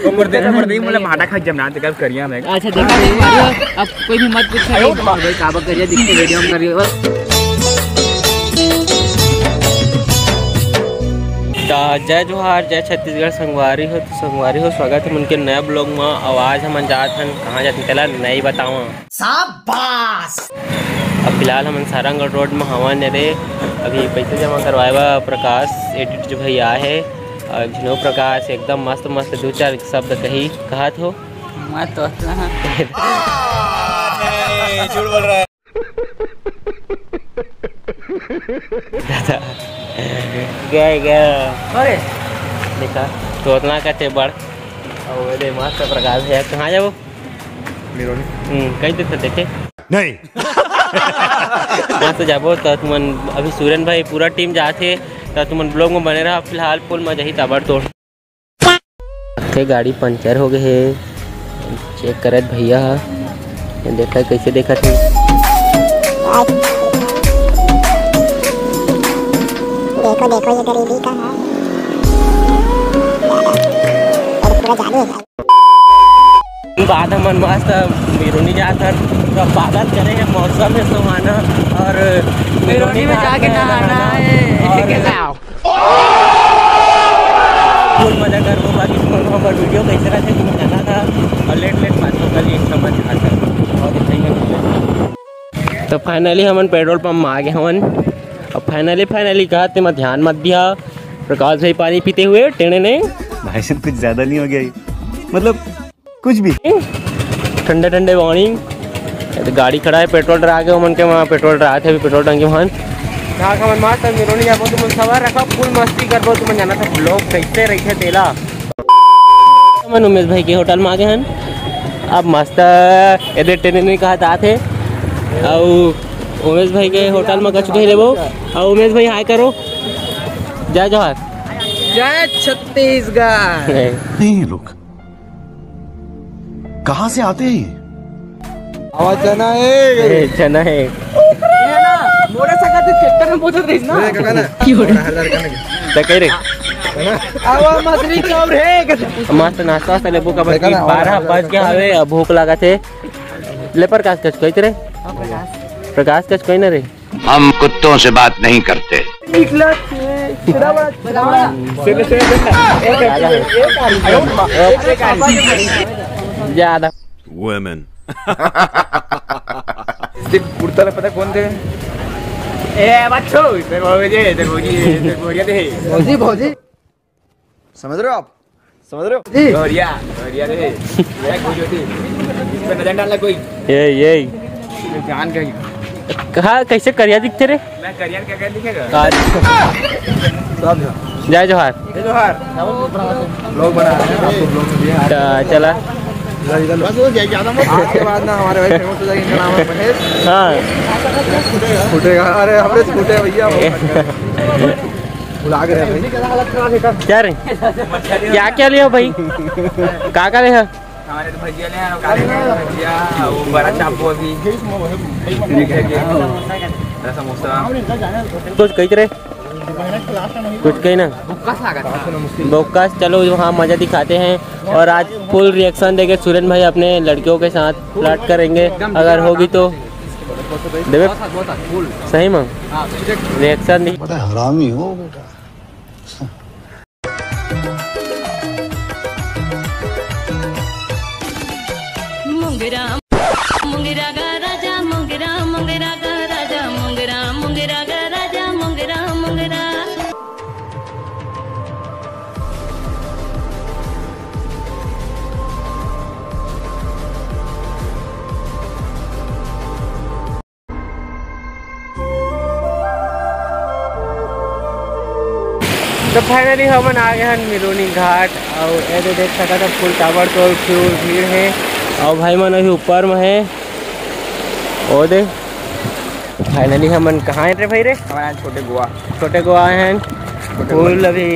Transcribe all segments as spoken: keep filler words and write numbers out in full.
ऊपर देखा, ऊपर देखी, मतलब भाटा खा जमना, तेकर करिया में। अच्छा, देखा, देखा, अब कोई भी मत पूछे। भाई, काबर करिया दिखते वीडियो में करिया, बस। त जय जोहार, जय छत्तीसगढ़, संगवारी हो तो संगवारी हो, स्वागत हे हमन के नया vlog मा। अउ आज हमन जात हन, कहाँ जात हन, तेला नइ बतावं। शाबाश। अब फिलहाल हमन सारंगढ़ रोड में हवन रे। अभी पैसा जमा करवाए बर प्रकाश एडिट जो भैया आए हे, अउ झिनो प्रकाश एकदम मस्त मस्त दू चार शब्द कही, कहत हो। मैं तो नहीं, झूठ बोल रहा है। दादा। गए, गए। अरे। देखा, तोतना का टेबल। अउ एदे मस्त प्रकाश हे, कहाँ जाबो? मिरोनी। हम्म, कहीं देख सकते थे। नहीं। मस्त जाबो, त तुमन अभी सूरन भाई पूरा टीम जात हे, त तुमन vlog में बने रहा। फिलहाल full मजा ही ताबड़तोड़। थे गाड़ी पंचर हो गए हे, चेक करत भैया ह, ये देखा कैसे देखत हे। देखो, देखो, ये गरीबी का हाल। ये पूरा जादू है। बाद हमन मस्त मिरोनी जात हन, तो बादल करे हे, मौसम हे सुहाना, अउ मिरोनी में जाके नहाना हे। और full मजा करबो। बाकी तुमन हमर वीडियो कैसे रहथे, तुमन जानत हा, अउ लेट लेट बात कर ली, समझ आता। और दिखाएंगे। तो finally हमन पेट्रोल पंप में आ गए हवन। अब finally, finally कहा तेमा ध्यान मत दिया, प्रकाश भाई पानी पीते हुए टेढ़े ने। भाई साहब, कुछ ज्यादा नहीं हो गया ये? मतलब कुछ भी। ठंडे ठंडे पानी। ये तो गाड़ी खड़ा हे, पेट्रोल डरा के, ओमन के वहाँ पेट्रोल डरा थे, अभी पेट्रोल टंकी वहाँ। ना हमन मस्त मिरोनी जाबो, तुमन सबर रखा, full मस्ती करबो, तुमन जानत हा vlog कैसे रहिथे तेला। हमन उमेश भाई के होटल में आ गए हन। अब मस्त एदे टेढ़े ने कहा थे, अउ उमेश भाई के होटल में कछु कही लेबो। अउ उमेश भाई hi करो, जय जोहार। जय छत्तीसगढ़। नहीं, ये लोग कहाँ से आते हैं ये? आवा चना हे। ए, चना हे। मोरे सगा तू ट्रैक्टर में बोलत रहिस ना। त कही रे। आवा मछली चाउर हे। मस्त नाश्ता वास्ता लेबो का, बस बारह बज के हवे, अब भूख लागत हे। ले प्रकाश कछु कही रे। प्रकाश कछु कही ना रे। हम कुत्तों से बात नहीं करते। निकला। ज्यादा। Women। सिर्फ कुर्ता ला पता कौन थे? ए बच्चो, तेरे भौजी, तेरे भौजी, तेरे भौजी थे। भौजी, भौजी। समझ रहे हो आप? समझ रहे हो? जी। भौरिया, भौरिया रे। मेरा कोई जो थी, इस पर नजर डालना कोई। ये, ये। जान गई। कहा, कैसे करिया दिखते रे? मैं करिया क्या कर दिखेगा? आज। सब जय जोहार। जय जोहार। लोग बना रहे हैं, आपको लोग भी आ रहे हैं। चला। इधर, इधर लो। बस हो जाए, ज्यादा मत। आज के बाद ना हमारे भाई famous हो जाएंगे, इनका नाम है महेश। हाँ। फूटेगा, अरे, हमरे फूटे भैया। बुला के रहे भाई। क्या रे? क्या, क्या लिया भाई? का, का लिया? हमारे तो भजिया ले आए, काले भजिया, वो बड़ा चाप, वो अभी समोसा। कुछ कही रे? कुछ कही ना। बोक्कास। चलो, वहाँ मजा दिखाते हैं। और आज full reaction देंगे सुरेन भाई अपने लड़कियों के साथ flirt करेंगे, अगर होगी तो। देवे? सही में? Reaction दी। बड़ा हरामी हो बेटा। मुंगरा, मुंगरा गा राजा, मुंगरा, मुंगरा गा राजा, मुंगरा, मुंगरा गा राजा, मुंगरा, मुंगरा। तो finally हमन आ गए हन मिरोनी घाट, अउ एदे देख सकत हो full ताबड़तोड़ full भीड़ हे, अउ भाई मन अभी ऊपर में हे। ओ दे, finally हमन कहाँ हे रे भाई रे? हमारे यहाँ छोटे गोवा। छोटे गोवा आए हैं। छोटे गोवा। Full अभी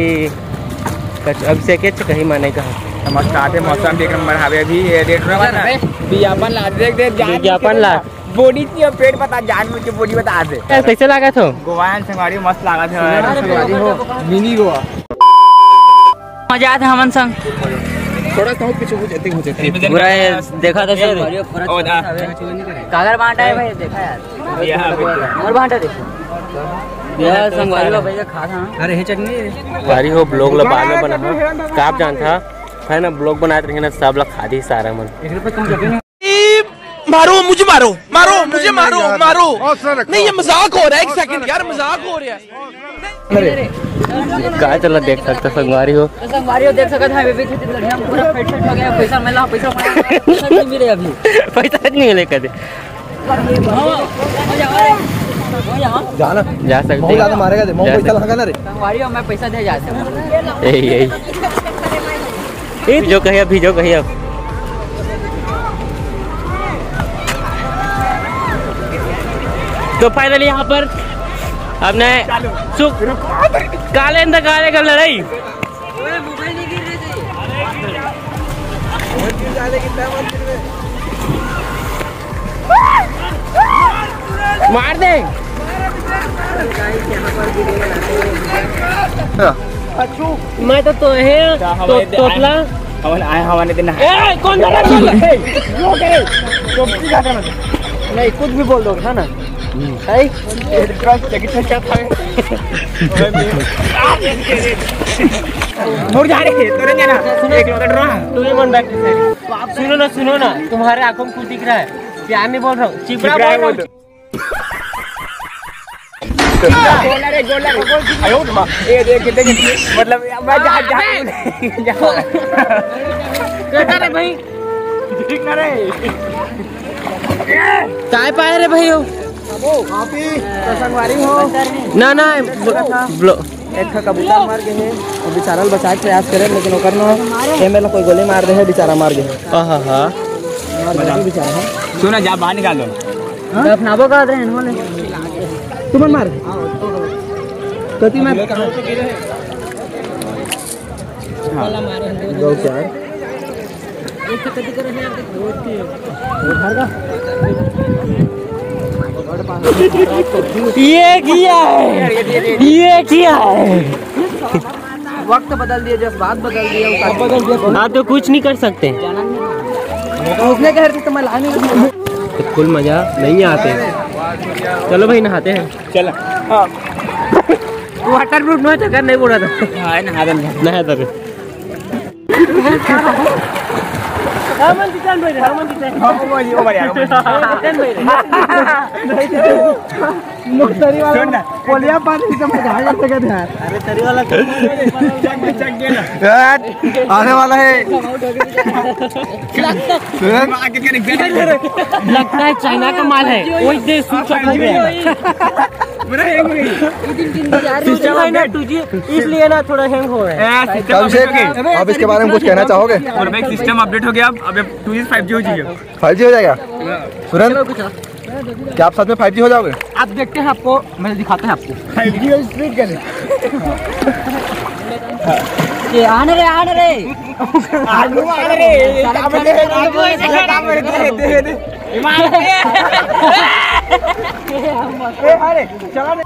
कच-, अभी से के कहीं माने कहा। मस्त आते, मौसम भी एक नंबर हवे अभी। ये रेट रहा ना। विज्ञापन ला, देख, देख, जान विज्ञापन ला। Body की पेट बता, जान मुझे body बता दे। यार, कैसे लागत हो? गोवा संगवारी मस्त लागत हे यार। संगवारी हो, mini गोवा। मजा आत हे हमन संग। थोड़ा सा पीछे हो जाते, हो जाते। पूरा ये देखा था संगवारी हो, पूरा ओ, छोटा सा है। कागर बांटा है भाई, देखा यार। मोर बांटा देखो। यार संगवारी हो भैया, खा था। अरे हे चटनी। संगवारी हो, vlog ला बाद में बना। का आप जानता है ना, vlog बनात रहे ना, सब ला खा दी सारा मन। मारो मुझे, मारो, मारो मुझे, मारो, मारो। नहीं, ये मजाक हो रहा है, एक सेकंड यार, मजाक हो रहा है। अरे, काय चला देख सकता संगवारी हो। तो संगवारी हो देख सकत है, अभी पीछे लड़िया में पूरा फिट फिट हो गया, पैसा मिला, पैसा मिला, पैसा नहीं मिले अभी। पैसा नहीं मिले कदे। जाना। जा सकते बहुत ज्यादा मारेगा दे, बहुत पैसा लगा ना रे। संगवारी हो, मैं पैसा दे जा सकता। यही, यही। ए, जो कहिए अभी, जो कहिए अब। तो finally यहाँ पर हमने सुख काले अंदर काले का लड़ाई। मार दे। मैं तो, तो है, तो, तोतला। हमन आए हवाने दिन। ए, कौन जा रहा है? ए, यो करे। तो की का करना? नहीं, कुछ भी बोल दो, है ना? है? ये ट्रक चेक, चेक क्या था? मुड़ जा रहे, तो रहने ना। एक लोटा ड्रॉ। तुम्हें मन बैठ। सुनो ना, सुनो ना, तुम्हारे आंखों में कुछ दिख रहा है? प्यार नहीं बोल रहा हूँ, चिपरा चिपरा बोल है रहा वो हूँ। तो। गोला रे, गोला रे। आयो माँ, ये देख, देख, मतलब, मैं जा, जा, जा। कैसा रे भाई? ठीक ना रे। काय पाए रे भाई हो? आप ही तो संगवारी हो। ना, ना, ब्लो-, ब्लो-, एक ठा कबूतर मर गए हे, अउ बिचारा ल बचाए के प्रयास करे, लेकिन ओकर न एमे ल कोई गोली मार दे हे, बिचारा मर गए हे। आहा हा। मर गए हे बिचारा ह। सुन ना, जा बाहर निकाल दो। हाँ? दफनाबो का दे इन्होंने। तुमन मार। कति मार। हाँ। दो चार। ये किया है, ये किया है। वक्त बदल दिया, जज्बात बदल दिया, उतार ना तो कुछ नहीं कर सकते। उसने कह रही तो मैं ला नहीं। तो फुल मजा नहीं आते। चलो भाई, नहाते हैं। चल। हाँ। वाटर प्रूफ नहीं था, कर नहीं बोला था। हाँ, नहा दे। नहा दे। हरमन किचन भाई, हरमन किचन। हाँ, वो भाई, वो भाई, यार। हरमन किचन भाई। मुख्तरी वाला सुन ना। पोलिया पानी से मजा आ गया था यार। अरे, तरी वाला चक दे, चक दे ना। यार, आने वाला है। सुन। लगता है चाइना का माल है, वही देश सूट शॉप हो गया। पूरा हैंग हो गई। सिस्टम है ना टू जी, इसलिए ना थोड़ा हैंग हो रहा है। हाँ, सिस्टम अभिषेक, अपडेट हो गया। आप इसके बारे में कुछ कहना चाहोगे? और भाई, सिस्टम अपडेट हो गया, अब, अब टू जी से फाइव जी हो जाएगा। फाइव जी हो जाएगा? सुरन, क्या आप सच में फाइव जी हो जाओगे? आप देखते हैं, आपको मैं दिखाते हैं आपको। फाइव जी स्पीड कर। ये आने रे, आने रे। आगू आ रे, काम दे, काम दे, काम दे, दे, दे। ईमान दे। ए, अरे, चला रे।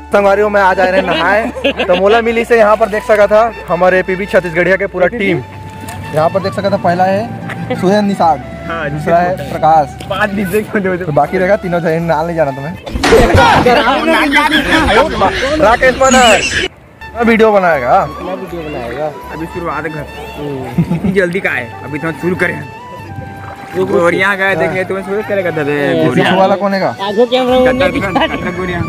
संगवारी हो, मैं आज आए रहे नहाए, तो मोला मिली से यहाँ पर देख सका था हमारे पीबी छत्तीसगढ़िया के पूरा टीम। यहाँ पर देख सका था, पहला है सुहेल निषाद, हाँ, दूसरा है प्रकाश, तो बाकी रहेगा तीनों जने, नाल नहीं जाना तुम्हें। राकेश मदर। वीडियो बनाएगा। कितना वीडियो बनाएगा? अभी शुरुआत है घर। हम्म। इतनी जल्दी का है? अभी तो शुरू करें। रुक, रुक, गोरियां रुक। का है, हाँ। देखे तुम्हें शुरू करेगा दादा, ये गोरियां। पीछे वाला कौन है का? आगो कैमरा में कटक, कटक गोरियां।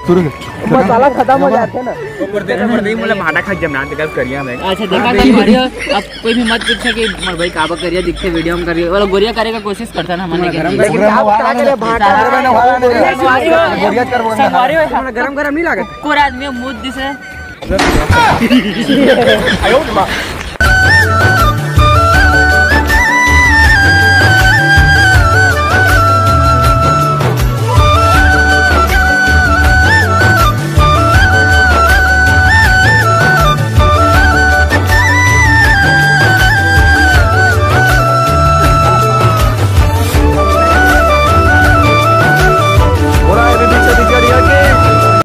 शुरू कर। मसाला खत्म हो जाते हैं ना। ऊपर देखो, ऊपर देखो, मुझे भाटा खा जमना, देखो करिया में। अच्छा, देखा था भाई, अब कोई भी मत पूछे कि मोर भाई काबर करिया दिखते वीडियो में करिया, वाला गोरिया करे का कोशिश करता ना, हमन लेकिन गरम, लेकिन गरम आप वाला क्या करे, नहीं। भाटा गरम वाला नहीं। गोरिया कर बोलना। संगवारी हो, गरम गरम नहीं लागत। कोरा आदमी मुंह दिसे।